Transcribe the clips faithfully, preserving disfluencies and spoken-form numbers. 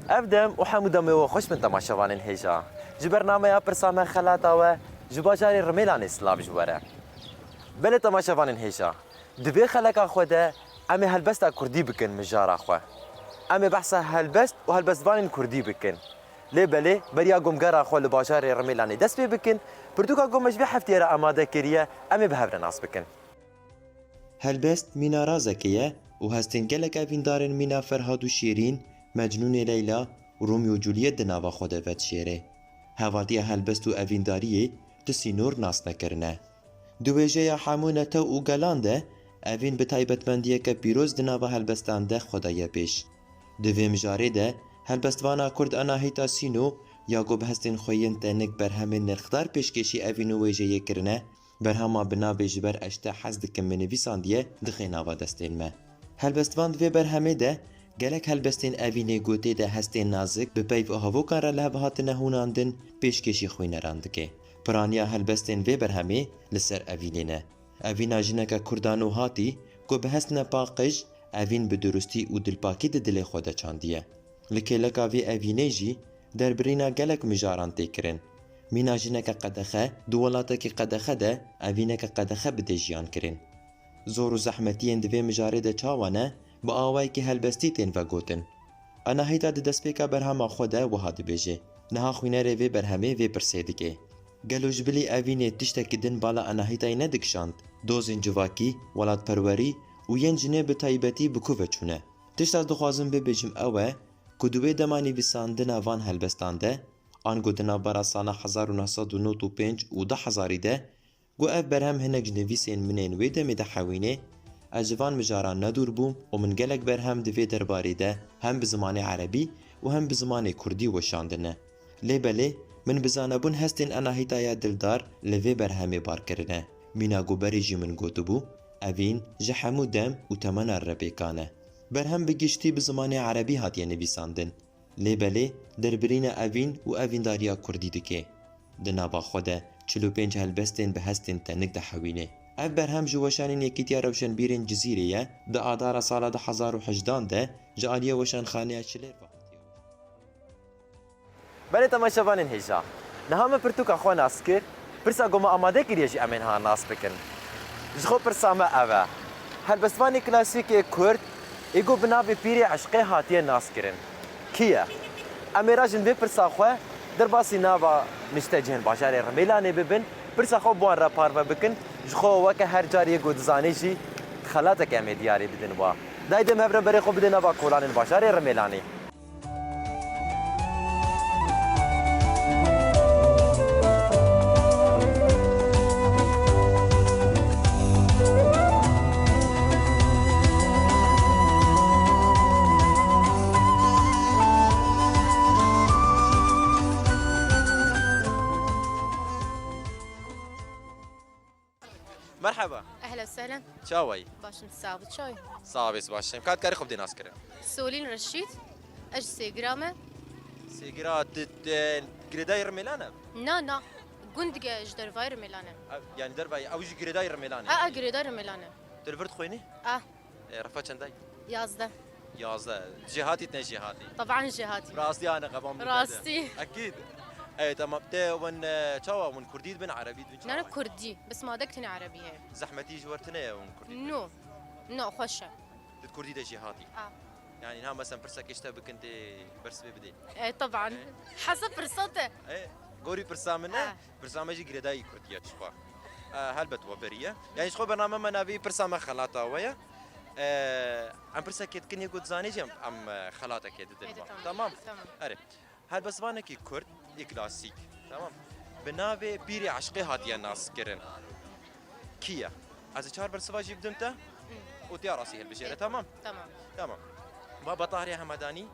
Ev dem û hemû demê we xweş bin temaşevanên hêja. Ji bernameya Pirsa Me Xelata we ji bajarê Rimêlanê silav ji we re. Belê temaşevanên hêja, di vê xeleka xwe de em ê helbesta kurdî bikin mijara xwe. Em ê behsa helbest û helbestvanên kurdî bikin. Lê belê beriya ku em gera xwe li bajarê Rimêlanê dest pê bikin, pirtûka ku me ji vê heftiyê re amade kiriye, em ê bi hev re nas bikin. Helbest mîna razekê ye û hestên gelek evîndarên mîna Ferhad û Şêrîn, Mecnûnê Leyla û Romeo û Juliet di nava xwe de vedişêre. Hevaltiya helbest û evîndariyê di sînor nas nekirine. Di wêjeya hemû netew û gelan de, evîn bi taybetmendiyeke pîroz di nava helbestan de xwe daye pêş. Di vê mijarê de, helbestvana Kurd Anahîta Sîno ya ku bi hestên xwe yên tenik berhemên nirxdar pêşkêşî evîn û wêjeyê kirine, berhema bi navê Ji Ber Eşte Hez Dikim Min nivîsandiye, dixe nava destên me. Helbestvan di vê berhemê de gelek helbestên evînê ku tê de hestên nazik bi peyv û hevokan re li hev hatine hûnandin, pêşkêşî xwîneran dike. Piraniya helbestên vê berhemê li ser evînê ne. Evîna jineke Kurda nû hatî ku bi hestine paqij, evîn bi durustî û dilpakî di dilê xwe de çandiye. Li kêleka vê evînê jî derbirîna gelek mijaran tê kirin. Mîna jineke qedexe di welatekî qedexe de evîneke qedexe bide jiyan kirin. Zor û zehmetiyên di vê mijarê de çawa ne, bi awayekî helbestî tên vegotin. Anahîta di destpêka berhema xwe de wiha dibêje, niha xwînerê vê berhemê vê pirsê dike. Gelo ji bilî evînê tiştekî din bala Anahîtayê nedikişand? Dozên civakî, welatperwerî û yên jinê bi taybetî bi ku ve çûne? Tişta ez dixwazim bibêjim ew e ku di wê dema nivîsandina van helbestan de, ango di navbera sala hezar û neh sed û nod û pênc û du hezarî de, ku ev berhem hinek ji nivîsên min ên wê demê de hewînê, ez ji van mijaran nedûr bûm û min gelek berhem di vê derbarê de hem bi zimanê erebî û hem bi zimanê kurdî weşandine. Lê belê, min bi zanebûn hestên Anahîtaya Dildar li vê berhemê bar kirine. Mîna ku berê jî min gotibû, evîn ji hemû dem û temena re pêkan e. Berhem bi giştî bi zimanê erebî hatiye nivîsandin. Lê belê derbirîna evîn û evîndariya kurdî dike. Di nava xwe de çil û pênc helbestên bi hestên tenik dihewîne. Ev berhem ji weşanên Yekîtiya Rewşenbîrên Cizîrê ye, di adara sala du hezar û hejdan de ji aliyê Weşanxaneya Şilêr ve hatiye. Belê temaşevanên hêja, niha me pirtûka xwe nas kir, pirsa ku me amade kiriye jî em ê niha nas bikin. Ji xwe pirsa me ev e. Helbestvanê klasîk ê Kurd, ê ku bi navê Pîrê Eşqê hatiye nas kirin, kî ye? Em ê rajin vê pirsa xwe derbasî nava niştecihên bajarê Rimêlanê bibin, pirsa xwe bi wan re parve bikin, ji xwe weke her carê ku dizanê jî xelateke em ê diyarî bidin wa. Dayê dê em hev re berê xwe bidin nava kolanên bajarê Rimêlanê. Merheba. Ehlen sehlen. Çawa yî? Baş im, sax bî, çawa yî? Sax bî, baş im. Ka dikarî xwe bidê nas kirin? Solîn Reşîd. Ez ji Sêgira me. Sêgira di, di girêdayî Rimêlan e? Na, na. Gundike ji dervayî Rimêlan e. Ev, yani dervayî, ew jî girêdayî Rimêlan e? A, a, girêdayî Rimêlan e. Tu li vir dixwînî? A. E, refa çendayî? Yazdeh. Yazdeh. Jêhatî ne jêhatî? Teban jêhatî. Rastî ya ne qeban bû. Rastî. Ekîd. E, tamam. Te win, e, çawa win kurdî dibin, erebî dibin, çawa? Ne, ne, kurdî. Bes madek tine erebî heye. Zehmetî ji we tine ye win kurdî dibin? No. No, xweş e. Di kurdî de jêhatî? A. Yani niha mesela pirsekê ji te bikin tê bersivê bidê? E, teban. E? Hesa pirsa te. E, gorî pirsa min e. A. Pirsa me jî girêdayî kurdî ye ji xwe. E, helbet we beriye. Yani ji xwe bername me navê pirsa me xelata we ye. E, em pirsekê dikin yê ku dizanê jî em, em, e, xelatekê didin. Ê, we. Tamam. Tamam. Tamam. Erê. Helbestvanekî kurd ê klasîk. Tamam. Bi navê Pîrê Eşqê hatiye naskirin. Kî ye? Ez ê çar bersiva jî bidim te. Û tiya rastî hilbijêre. Ê, tamam? Tamam. Tamam. Baba Tahirê Hemedanî,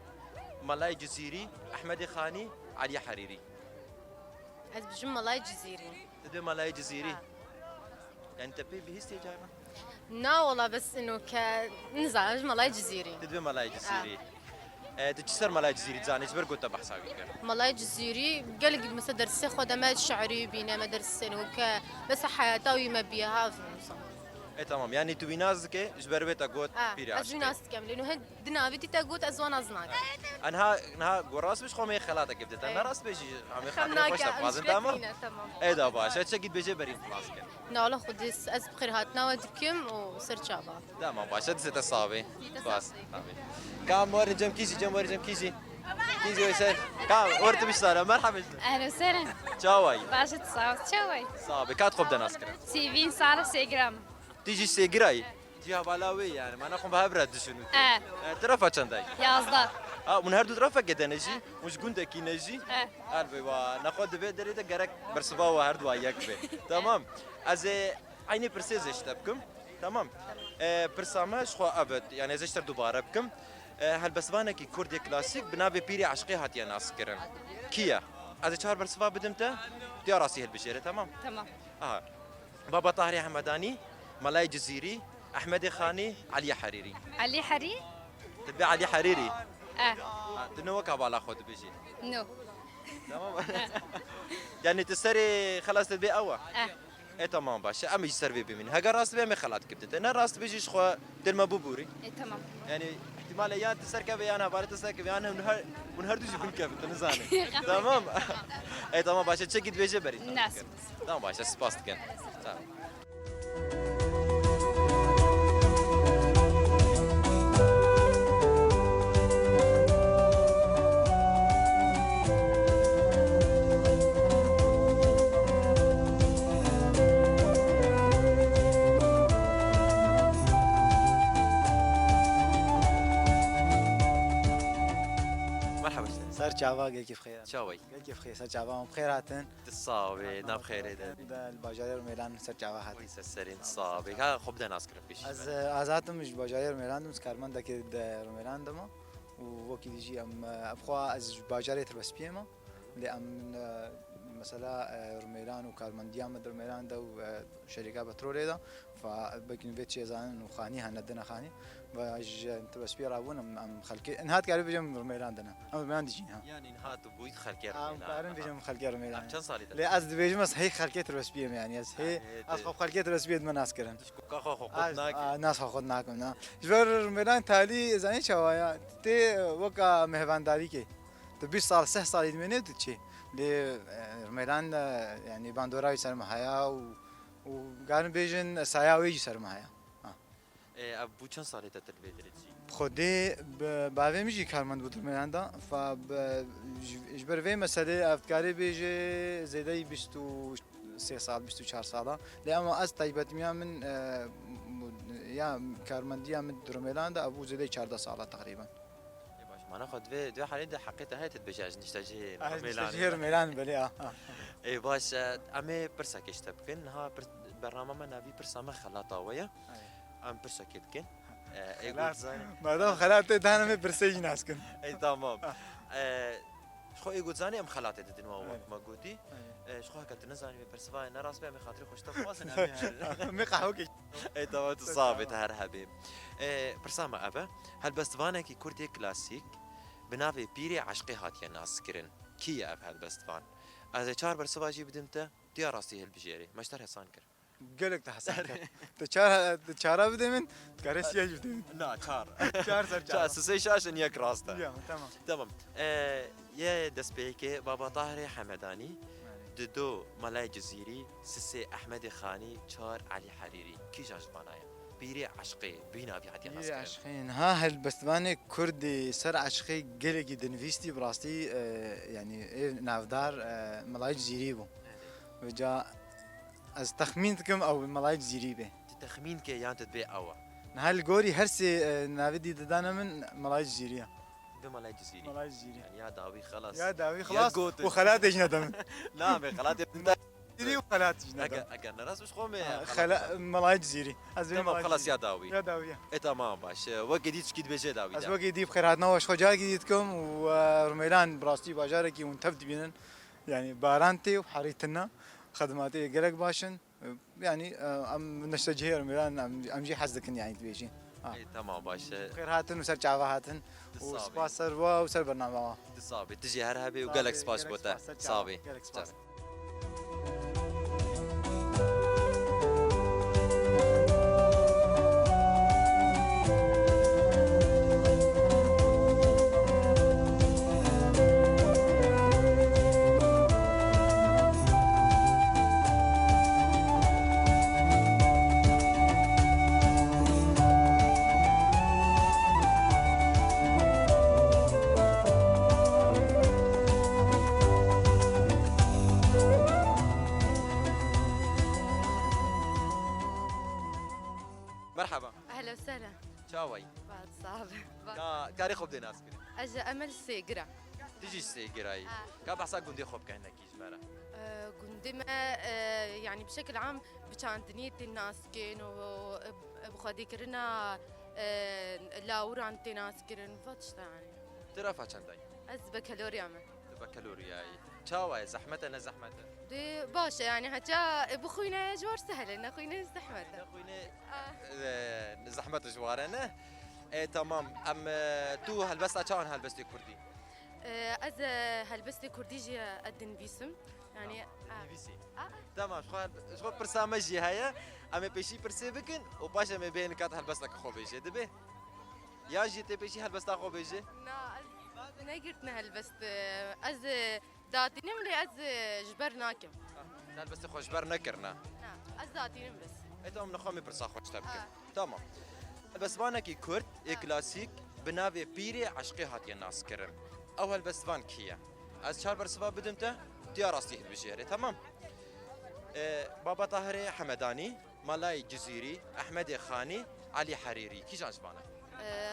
Melayê Cizîrî, Ehmedê Xanî, Eliyê Herîrî. Ez bijim Melayê Cizîrî. Tu dibê Melayê Cizîrî? Ha. Yani te pê bihîstiye caran? Na wala, bes ino ke nizanim, ez Melayê Cizîrî. Tu dibê Melayê Cizîrî. Ha. E, tu çi ser Melayê Cizîrî dizanî, ji ber ku te behsa wî kir? Melayê Cizîrî gelek mesela dersê xwe de me şiirî bîne, me dersên weke, mesela heyata wî me bîye, ha, ev mesela. E tamam, yani tu wî nas dike, ji ber vê te got Ha, pîrê ez wî aşiqê. Nas dikim. Lê nu hin di navê te got ez wan nas nakim. Enha, niha got rast bî, ji xwe me xelatekê bidite. E. Ne rast bê jî, em ê Xem xatirê xweş nake, te em dixwazin, şikek tamam? Nîne, tamam. E da baş, e çekî dibêje berî xelas kir. Na, wala xwe dîs, ez bi xêrhatina we dikim û ser çava. Tamam baş, e dizê te sabê. Dizê te Baş, sabê. Tamam. Kam werin cem kî jî, cem werin cem kî jî. Kî jî wê ser. Kam, wer tu biştara, merhaba işte. Ehlen sehlen. Çawayî? Baş e, tu sağ ol. Çawayî? Sağ be, kat xwe bi de nas kirin. Sîvîn sal Instagram. Tî jî sêgirayî. Tî hevala wê yani. Mana xwe bi hev re dişin û tê. E. E, tu refa çendayî? Yazda. Ha, hûn her du refekê de ne jî? Hûn ji gundekî ne jî? E. Elbê wa. Nexwe di vê derê de gerek bersiva we her du yek be. Tamam. Ez ê eynî pirsê zê ji te bikim. Tamam. E, pirsa me ji xwe ev e. Yani ez ê ji te dubare bikim. E, helbestvanekî kurdê klasîk bi navê Pîrê Eşqê hatiye naskirin. Kî ye? Ez ê çar bersiva bidim te. Tu ya rastî hilbijêre, tamam? Tamam. Aha. Baba Tahirê Hemedanî, Melayê Cizîrî, Ehmedê Xanî, Eliyê Herîrî. Elî Herî? Tu dibê Elî Herîrî? Eh. Ha, tu ne weka bala xwe dibêjî? No. Tamam. Yani tu serê xelas te dibê ew e? Eh. E tamam baş e. Em ê jî ser vê bimînin. Heger rast be em ê xelat kibdin te. Ne rast bêjî ji xwe dil me bibûrî. E tamam. Yani ihtimale ya tu serkeve yan hevalê te serkeve yan hûn her, hûn her du jî binkevin, tu nizanî. Tamam. E tamam baş e. Çekî dibêje berî. Nas. Tamam baş e. Spas dikin. Tamam. Merhaba işte. Ser çava, gelkî bi xêr. Çawayî? Gelkî bi xêr, ser çava, em bi xêr hatin. Tu sax bî, nav xêrê de. Li bajarê Rumêlan ser çava hatin. Wî ser serî, tu sax bî. Ha, xwe bide nas kirin pêşî. Ez, e, ez hatim ji bajarê Rumêlan dim, ez karmendekê di Rumêlan de me. Û wekî dî jî em, e, em xwe ez ji bajarê Tirbespiyê me. Lê em, e, mesela, e, Rumêlan û karmendiya me di Rumêlan de û, e, şerîka petrolê de. Fa, belkî vê çê zanin û xanî hene, dine xanî. Ve ji Tirbespiyê rabûn em, em xelkê, niha dikarî bêjim Rumêlan dine. Em Rumêlan dijîn ha. Yani niha tu bûyî xelkê Rumêlan. Em karin bêjim xelkê Rumêlan. Em çend salî te? Lê ez dibêjim ez hey xelkê Tirbespiyê me yani. Ez hey, yani, ez xwe xelkê Tirbespiyê dime nas kirin. Koka xwe xwe qut nake. A, nas xwe qut nakim, na. Ji ber Rumêlan talî zanî çawa ya. Tê weka mehvandarîkê. Tu bîst sal, seh salî dimênê tu çê. Lê, e, Rumêlan de, yani bandora wî ser me haya û, û garin bêjin saya wê jî ser me haya. Ha. E, ev bû çend salê te tu li vê derê dijî? Xwedê bi bavê min jî karmend bû di Rumêlan de. Fa bi, ji, ji ber vê meselê ev dikarê bêje zêdeyî bîst û sê sal, bîst û çar sala. Lê ama ez taybetimiya min, e, ya karmendiya min di Rumêlan de ev bû zêdeyî çardeh sala teqrîben. Ê baş, mana xwe divê, divê halê de heqê te heye tu dibêje ez niştecihê Rumêlanê. Ez niştecihê Rumêlan, belê, ha, ha. Ê baş, e, em ê pirsekê ji te bikin. Niha pir-, bernama me navî pirsa me xelata we ye. Ayê. Em pirsekê dikin. E, ê Xelat. Got zanî. Madem xelat tê, dane me pirsê jî nas kin. Ê tamam. E, ji xwe ê got zanî em xelatê didin wan wek me gotî. Ayê. E, ji xwe heke tu nizanî wê bersiva ne rast be, em ê xatirê xwe ji te bixwazin, em ê herin. Em ê qehwekê. Ê tamam, tu sax bî, tu her hebî. E, pirsa me ev e. Helbestvanekî kurd yê klasîk bi navê Pîrê Eşqê hatiye naskirin. Kî ye ev helbestvan? Ez ê çar bersiva jî bidim te, tu ya rastî hilbijêrî. Me ji te re hesan kir. Gelek te hesan kir. Tu çar, tu çara bidê min, tu karê siya jî bidê min. Na, çar. Çar ser çar. Çar, sisê şaş in, yek rast e. Ya, tamam. Tamam. E, yê destpêkê Baba Tahirê Hemedanî, Belê. Dido Melayê Cizîrî, sisê Ehmedê Xanî, çar Elî Herîrî. Kîjan ji vana ye? Pîrê eşqê, bîna vî hatiye naskirin. Pîrê eşqê, niha helbestvanê kurdî ser eşqê gelekî dinivîstî, bi rastî, e, yanî ê navdar, e, Melayê Cizîrî bû. Evet. Vêca ez texmîn dikim ew Melayê Cizîrî bê. Tu texmîn ke yan tu dibê ew e? Niha li gorî her sê, e, navê dî didane min Melayê Cizîrî ye. Dibê Melayê Cizîrî. Melayê Cizîrî. Yani ya dawî xelas. Ya dawî xelas û xelatê jî nede min. Na, me xelatê Cizîrî û xelatê jî nede min. Eger, eger ne rast bû ji xwe me. Ha, xela-, Melayê Cizîrî. Ez dibêm Melayê Cizîrî. Tamam, xelas ya dawî. Ya dawî ye. E, tamam, baş. E, wekî dî çikî dibêje dawî de. Ez wekî dî bi xêrhatina we ji xwe carekî dî dikim û, e, Rumêlan bi rastî bajarekî hûn tev dibînin. Yani baran tê û herî tune. Xedmatê gelek baş in. Yani, e, em neştecihê Rumêlan, em, em jî hez dikin, yani, dibêjin. Ha. Ê, tamam, baş e. Xêr hatin û ser çava hatin. Tu sax bî. Û spas ser we û ser bernama we. Tu sax bî. Tu jî her hebî û gelek spas ji bo te. Sax bî. Gelek spas. Sax bî. Baş, sağ ol. Ka, karê xwe bidê nas kirin. Ez ji Emel Sêgira. Tu jî ji Sêgirayî. Ha. Ka behsa gundê xwe bike hinekî ji me re. Ee, gundê me, e, yani bi şekil am bi çandiniyê tê nas kirin û, e, bi xwedîkirina, e, lawiran tê nas kirin. Va tişta yani. Tu refa çendayî? Ez bakalorya me. Tu bakaloriyayî. Çawa ye? Zehmet e, ne zehmet e? Dê baş e, yani heça, e, bixwîne ji war sehel e, nexwîne zehmet e. Nexwîne, Ah. e, zehmet ji war e, ne? E, tamam. Em, e, tu helbesta çawan helbestê kurdî? E, ez, e, helbestê kurdî jî, e, dinivîsim. Yani, Ha, ah. dinivîsî. Ah, ah. Tamam, ji xwe hel-, ji xwe pirsa me jî heye. Em ê pêşî pirsê bikin û paşê em ê bêhnin ka tu helbesteke xwe bêjê. Dibe? Ya jî tê pêşî helbesta xwe bêjê? Na, ez negirtine helbest. Ez datînim lê ez ji ber nakim. Ah, helbestê xwe ji ber nekirine. Na, ez datînim bes. E, tamam, nixwe em ê pirsa xwe ji te bikin. Ah. Tamam. Helbestvanekî kurd ê Ah. klasîk bi navê Pîrê Eşqê hatiye naskirin. Ew helbestvan kî ye? Ez çar bersiva bidim te, tu ya rastî hilbijêrê, tamam? E, Baba Tahirê Hemedanî, Malayê Cizîrî, Ehmedê Xanî, Elî Herîrî. Kîjan ji van e?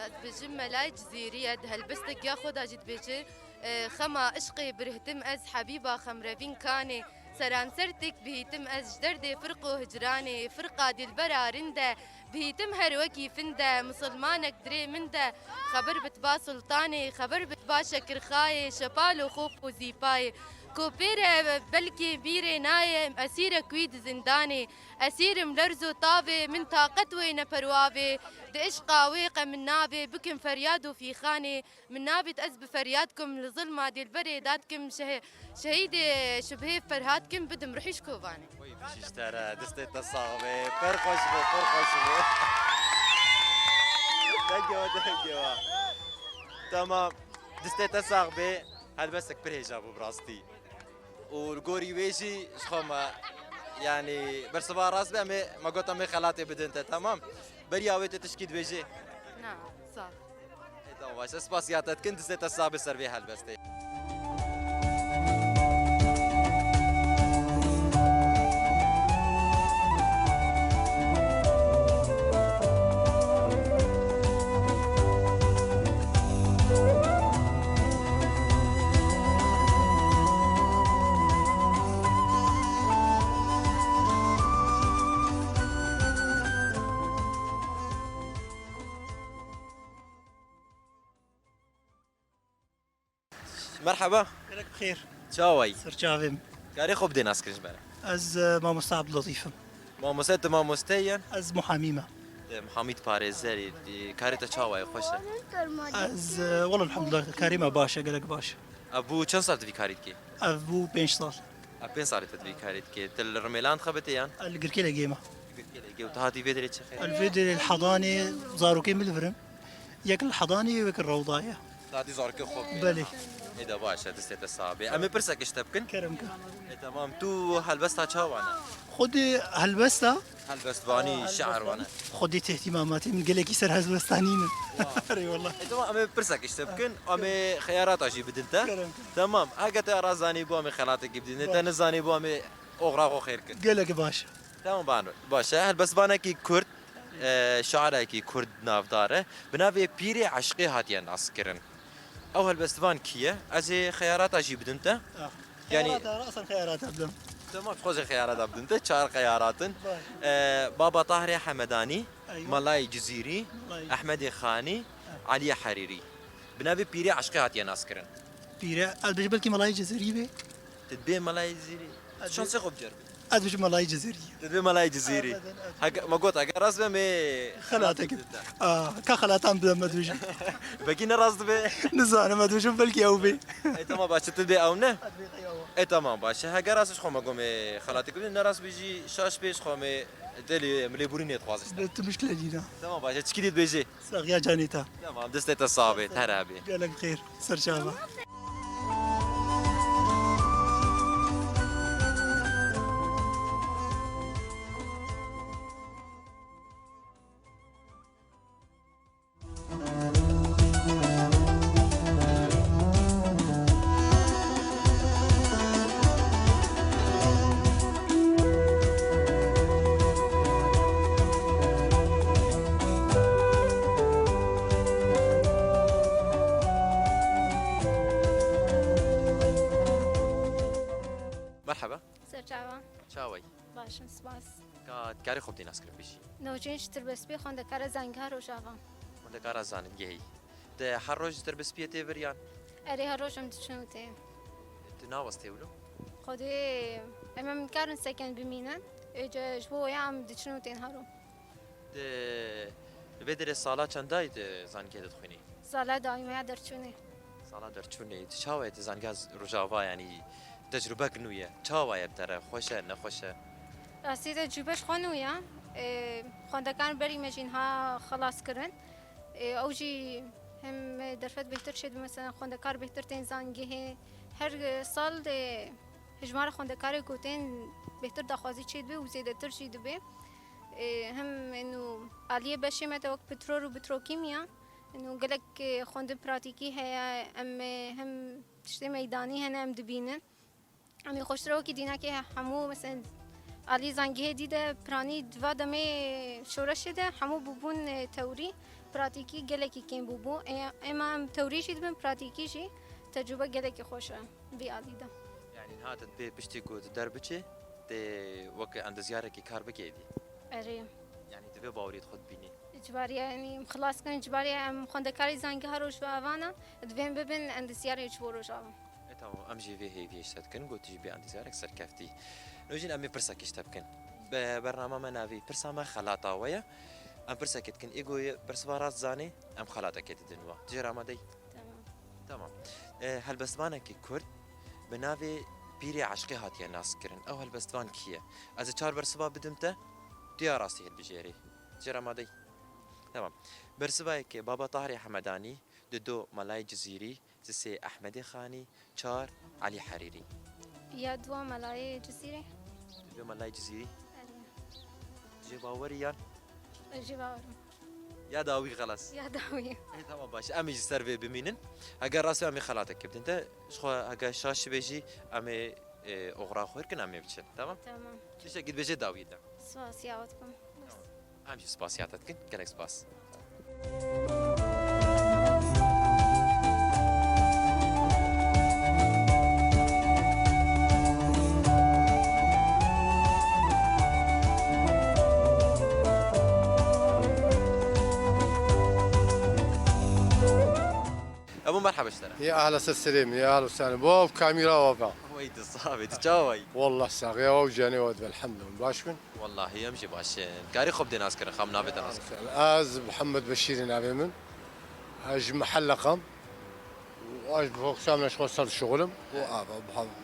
Ez dibêjim Melayê Cizîrî ye, di helbestek ya xwe de jî dibêje, e, xema işqê birihtim ez Hebîba xemrevîn kanê, seranser têk bihîtim ez ji derdê firq û hicranê, firqa dîlbera rind e, bihîtim her wekî fin de, misilmanek dirê min de, xebir bitba sultanê, xebir bitba şekirxayê, şepal û xop û zîpayê, ku pêre belkê bîrê nayê, esîrek wî di zindanê, Esîrim lerz û tavê, min taqet wê ne perwavê. Di işqa wê qe min navê, bikim feryad û fîxanê. Min navêt ez bi feryad kim, li zilma dêlberê dad kim, şehê-, şehîdê Şibhê Ferhad kim, bidim ruhî ji kovanê. Wey, bijî ji te re, distê te sax bê. Pir xweş bû, pir xweş bû. Dengê we, dengê we. Tamam. Distê te sax bê. Helbestek pir hêja bû bi rastî. Û li gorî wê jî ji xwe me, yanî bersiva rast be, em ê, me got em ê xelatê bidin te, temam? Beriya wê tu tişkî dibêjê? Na, sağ ol. Ê, tamam, baş e. Spasiya te dikin, dizê te sax be ser vê helbestê. Merheba. Gelek bi xêr. Çawa yî? Ser çavê min. Karê xwe bidê naskirin ji me re. Ez, e, mamoste Abdulletîf im. Mamoste, tu mamoste yî? Ez muhamî me. Tu muhamî, parêzer î. Karê te çawa ye? Xweş e? Ez, e, wela elhamdulillah, karê me baş e, gelek baş e. Ev bû çend sal tu vî karî dikî? Ev bû pênc sal. Ev pênc salê tu vî karî dikî. Tu li Rimêlan dixebitî yan? Ez li Girkêlê gê me. Girkêlê gê. Û tu hatî vê derê çi xêr? Ez vê derê li Hedanê zarokê min li vir in. Yek li Hedanê, yek li Rewda ye. Datî zarokê xwe bê. Belê. Ê de baş e, distê te sax bê. Em ê pirsek ji te bikin. Kerem ke. Ê, temam. Tu helbesta çawa ne? Xwedê helbesta? Helbestvanî, şi'ir wane. Xwedê tehtîma matê min gelekî ser helbestanî ne. Wa. Erê wallah. Ê, temam, em ê pirsek ji te bikin. Em ê xeyarata jî bidin te. Kerem ke. Temam. Heke te rast zanî bû, em ê xelatekî bidin. Te nizanî bû, em ê oxra xwe xêr kin. Gelek baş. Tamam, bano. Baş e. Helbestvanekî kurd, e, şairekî kurd navdar e. Bi navê Pîrê Eşqê hatiye naskirin. Ew helbestvan kî ye? Ez ê xeyarata jî bidim te. Ah. Yanî Xeyarata, rasan xeyarata bidim. Tamam, xwezê xeyarata bidim te. Çar xeyarat in. Baş. E, Baba Tahirê Hemedanî, Eywa. Malayê Cizîrî, Malayê. Ehmedê Xanî, Ha. Eliyê Herîrî. Bi navê Pîrê Eşqê hatiye naskirin. Pîre, ez dibêjim belkî Melayê Cizîrî bê. Tu dibê Melayê Cizîrî? Ez Şansê xwe biceribî. Ez dibêjim Melayê Cizîrî. Tu dibê Melayê Cizîrî. Evet, evet. Heke, me got, heke rast be, me Xelateke. Aa, ka xelatan bide me dibêjim. Belkî ne rast dibe. Nizanim, ez dibêjim belkî ew bê. E, tamam, baş e, tu dibê ew ne? Ez dibê ew. E, tamam, baş e. Heke rast ji xwe me got me xelateke bide, ne rast bê jî şaş bê, ji xwe me tê lê, em lêborînê dixwazin ji te. Tu muşkile nîne. Tamam, baş e. Çikî dê dibêjê? Saxiya canê te. Tamam, destê te sax bê, her hebê. Gelek xêr, serçava. Çaway? Baş im, spas. Ka dikarî xwe bi dê nas kirin bijî? Nûcîn ji Tirbespî, xwendekara zangeha Rojava. Xwendekara zanîngehî. Te her roj ji Tirbespiyê tê vir yan? Erê, her roj em diçin û tên. Tu navastê wilo? Xwedê em, em nikarin seken bimînin. Êce ji bo wê em diçin û tên her roj. Di vê derê sala çendayî di zangehê de dixwînî? Sala dawî me ya derçûnê. Sala derçûnê. Tu çawa ye, tu zangeha Rojava, yanî tecrûbek nû ye. Çawa ye bi te re? Xweş e, nexweş e? Rastî tecrûbe ji xwe nû ye. Ê, xwendekan berî me jî niha xelas kirin. Ê, ew jî hem derfet bêhtir çêdibe, mesela xwendekar bêhtir tên zangehê. Her sal, ê, hejmara xwendekarê ku tên bêhtir daxwazî çêdibe û zêdetir jî dibe. Ê, hem ênû aliyê beşê me de wek petrol û petrokîmya, ênû gelek, ê, xwendin pratîkî heye, em, ê, hem tiştê meydanî hene em dibînin. Em ê xweştir e wekî dînakê he-, hemû, mesela alî zangehê dî de piranî di va demê şoreşê de hemû bûbûn, ê, tewrî, pratîkî gelekî kêm bûbû. Ê, êma em tewrî jî dibin, pratîkî jî tecrûbe gelekî xweş e. Vî alî de. Yanî niha te dibê piştî ku tu derbiçî, tê wek endezyarekî kar bikê êdî? Erê. Yanî tu vê baweriyê di xwe dibînî? Ji barî, yanî em xilas kirin, ji barî em xwendekarê zangeha Rojava ne, divê em bibin endezyarê ji bo Rojava. E, tamam, em jî vê hêviyê ji te dikin, ku tu jî bê endezyarek serkeftî. Nûcîn, em ê pirsekê ji te bikin. Be-, bernama me navî pirsa me xelata we ye. Em pirsekê dikin, ê ku bersiva rast zanê, em xelatekê didin we. Tu jê re amadeyî? Tamam. Tamam. E, helbestvanekî Kurd bi navê Pîrê Eşqê hatiye naskirin. Ew helbestvan kî ye? Ez ê çar bersiva bidim te, tu ya rastî hilbijêrî. Jê re amadeyî? Tamam. Bersiva yekê Baba Tahirê Hemedanî, dido Melayê Cizîrî, sisê Ehmedê Xanî, çar Elî Herîrî. Ya dua Melayê Cizîrî. Dido Melayê Cizîrî. Erê. Jê bawerî yan? Ez jê bawer im. Ya dawî xelas. Ya dawî. Ê, tamam, baş. Em ê ji ser vê bimînin. Heger rast be, em ê xelatekê bidin te. Ji xwe heger şaş be jî, em ê, e, oxira xwe bikin, em ê biçin. Tamam? Tamam. Tiştekî dibêje dawî de. Spas, ya we dikim. Tamam. Em jî spasiya te dikin. Gelek spas. Ebû, merhaba ji te re. Ya ahla, ser serê min, ya ahla, sen bo kamera wa ba. Wey, tu sax bî, tu çawa yî? Wallah, saxiya wa û canê wa dibe, elhamdülillah. Baş bin? Wallahî em jî baş in. Karî xwe bidê nas kirin, xam navê te nas kirin. Ez Mihemed Beşîrî navê min. Ez ji Mehelle qam. Ez bi akşam ji xwe ser şixulim. Û ava, bi hev-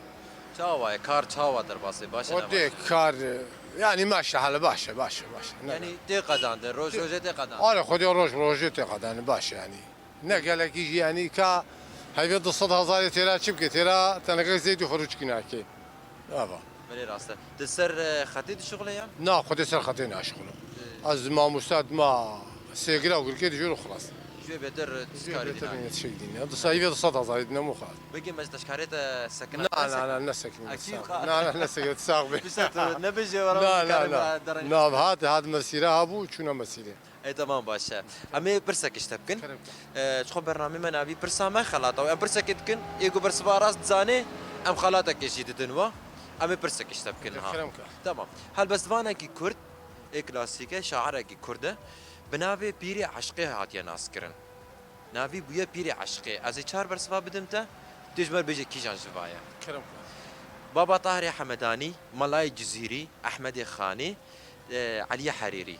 Çawa ye? Kar çawa derbasê? Baş e, ne baş e? Kar, yani maşallah, baş e, baş e, baş e. Ne? Yani tê qedandin, roj rojê tê qedandin. Are, xwedê roj rojê tê qedandin, baş e yani. Ne gelekî jî, yanî ka hevê du sed hezarê têra çi bike, têra tenekek zeytî xwe rûçkî nake. Ava. Belê rast e. Di ser, e, xetê dişuxile yan? Na, xwedê ser xetê naşixulim. E. Ez mamosta dima sêgira û girkê dijûr û xilas. Jê bêtir, e, tu karî dîna? Jê bêtir ne tişek dîne. Di ser hevê du sed hezarê dîne mû xwe. Begê me ji te şkarê te sekina? Na, na, na, ne sekinî. Akî sax. Na, na, ne sekinî, tu sax bê. Pişta tu nebêje wara. Na, na, na. Na, hat, hat mesîre habû, çûne mesîre. Ê, temam, baş e. Em ê pirsekê ji te bikin. Kerem ke. Ee, ji xwe bernamê me navî Pirsa Me Xelata We. Em pirsekê dikin, ê ku bersiva rast dizanê, em xelatekê jî didin we. Em ê pirsekê ji te bikin niha. Kerem ke. Temam. Helbestvanekî Kurd, ê klasîk e, şairekî Kurd e. Bi navê Pîrê Eşqê hatiye naskirin. Navî bûye Pîrê Eşqê. Ez ê çar bersiva bidim te, tu ji me re bêje kîjan ji va ye. Kerem ke. Baba Tahirê Hemedanî, Melayê Cizîrî, Ehmedê Xanî, e, Eliyê Herîrî.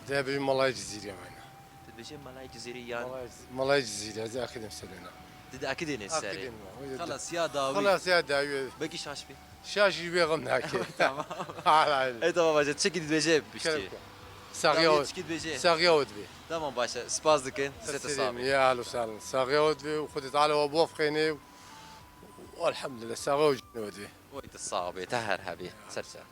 Dê bêjim Melayê Cizîrî, aynen. Tu dibêjî Melayê Cizîrî yan? Melayê, Melayê Cizîrî, ez ê akidîm serê ne. Tu diakidînê serê. Akidîm, o yüzden. Xelas, ya dawî. Xelas, ya dawî. Belkî şaş bî. Şaş jî bê xem nake. Tamam. Hala aynı. Ey, tamam, baş e. Çikî dibêje piştî. Kerem ke. Saxiya we. Dawî çikî dibêje. Saxiya we dibê. Tamam, baş e. Spas dikin. Size te sax bê. Ya, ahlen we sehlen. Saxiya we dibê û Xwedê Teala we bofqêne. Elhamdülillah, saxiya we dibê. Oy, tu sax bê, te her hebî. Ser ser.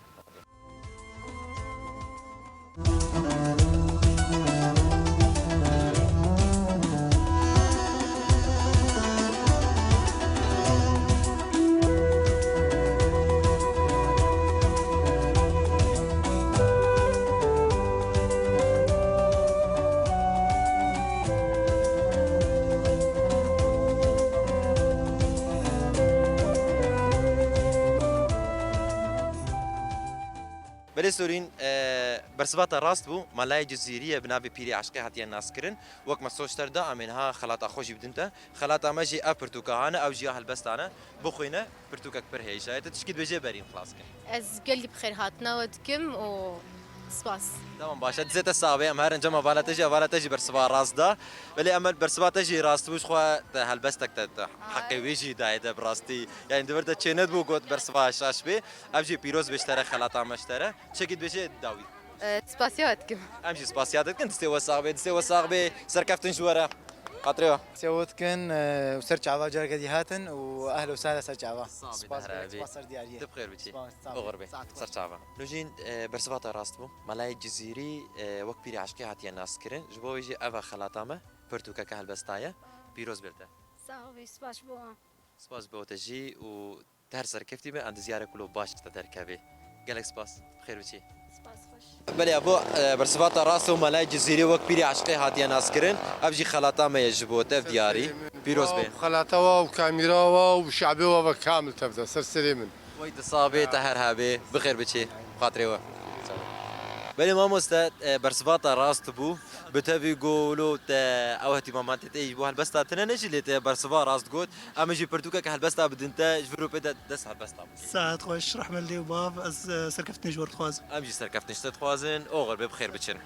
Sorîn, e, bersiva te rast bû. Melayê Cizîrî ye, bi navê Pîrê Eşqê hatiye naskirin. Wek me soz ji te re da, em ê niha xelata xwe jî bidin te. Xelata me jî ev pirtûka hane, ew jî ya helbesta ne. Bixwîne, pirtûkek pir hêja ye. Tu tişkî dibêjê berîn xilas ke. Ez gelî bi xêr hatina we dikim û spas. Tamam, baş e. Dizê te sax bê, em herin cem hevala te jî, hevala te jî bersiva rast da. Belê em bersiva te jî rast bû, ji xwe te helbestek te, te heqê wê jî dayê de bi rastî. Yani di vir de çênedibû got bersiva şaş bê. Ev jî pîroz bê ji te re, xelata me ji te re. Çekî dibêjê dawî. E, spasiya we dikim. Em jî spasiya te dikin, distê we sax bê, distê we sax bê, serkeftin ji we re. Xatirê we. Sewot kin, e, û ser çava careke dî hatin û ehlo sehla ser çava. Sağ bê, Spas her gelek, abi. Spas ser diyariyê. Tu bi xêr biçî. Spas, sağ Oxir bê. Saet xweş. Ser çava. Nûjîn, e, bersiva te rast bû. Melayê Cizîrî, e, wek pîrê eşqê hatiye naskirin. Ji bo wê jî ev e xelata me, pirtûkeke helbesta ye. Pîroz bê li te. Sağ ol, spas bo. Spas bo te jî û te her serkeftî be, em diziyare kulo baş te derkevê. Gelek spas. Bi xêr biçî. Spas xweş. Belê, bo, e, bersiva te rast û Melayê Cizîrî wek pîrê eşqê hatiye naskirin. Ev jî xelata me ye ji bo te, ev diyarî. Pîroz be. Xelata wa û kamîra wa û şe'bê wa ve kamil tev de, ser serê min. Wey tu sax bê, te her hebê. Bi xêr biçî. Xatirê we. Belê mamoste, e, bersiva te rast bû. Bi tevî golo te ew hetî mamatê te ji bo helbesta tine ne jî lê te bersiva rast got. Em ê jî pirtûkeke helbesta bidin te, ji vir û pê de dest helbesta bike. Saet xweş, rehmet lê û bav, ez, e, serkeftinê ji we re dixwazim. Em jî serkeftin ji te dixwazin, oxir bê, bi xêr biçin.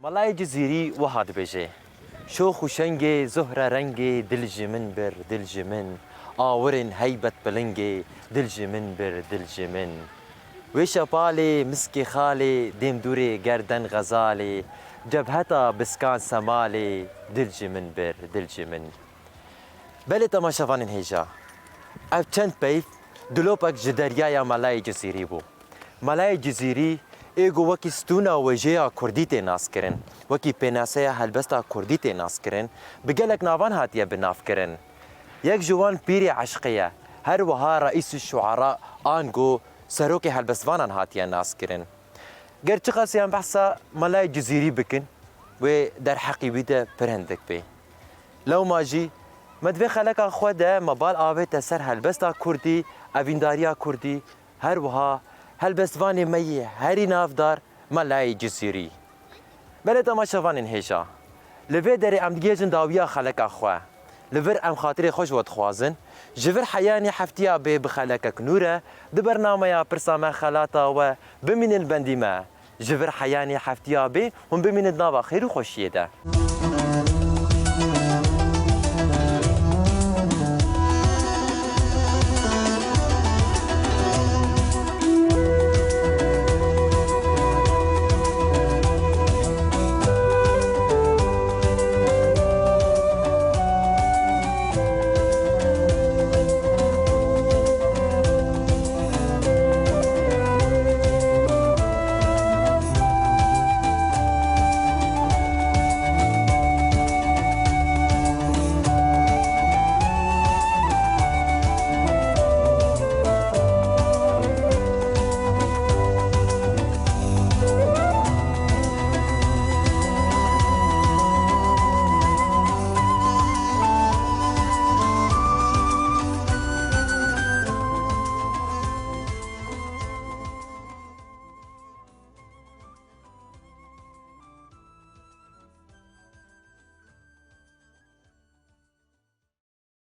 Melayê Cizîrî wiha dibêje, şox û şengê, zuhre rengê, dil ji min bir, dil ji min. Awirên heybet bilingê, dil ji min bir, dil ji min. Wê şepalê, miskê xalê, dêmdûrê gerden xezalê, cebheta biskan semalê, dil ji min bir, dil ji min. Belê temaşevanên hêja, ev çend peyv dilopek ji deryaya Melayê Cizîrî bû. Melayê Cizîrî ê ku wekî stûna wêjeya kurdî tê naskirin, wekî pênaseya helbesta kurdî tê naskirin, bi gelek navan hatiye binavkirin. Yek ji wan Pîrê Eşqê ye, her wiha Reîsû Şuara ango serokê helbestvanan hatiye naskirin. Ger çiqasî em behsa Melayê Cizîrî bikin, wê derheqî wî de pir hindik bê. Lewma jî me di vê xeleka xwe de me bal avête ser helbesta kurdî, evîndariya kurdî, her wiha helbestvanê me yê herî navdar Melayê Cizîrî. Belê temaşevanên hêja, li vê derê em digihêjin dawiya xeleka xwe. Li vir em xatirê xwe ji we dixwazin. Ji vir heyanî heftiya bê bi xelekek nû re di bernameya Pirsa Me Xelata We bimînin bendî me. Ji vir heyanî heftiya bê hûn bimînin di nava xêr û xweşiyê de.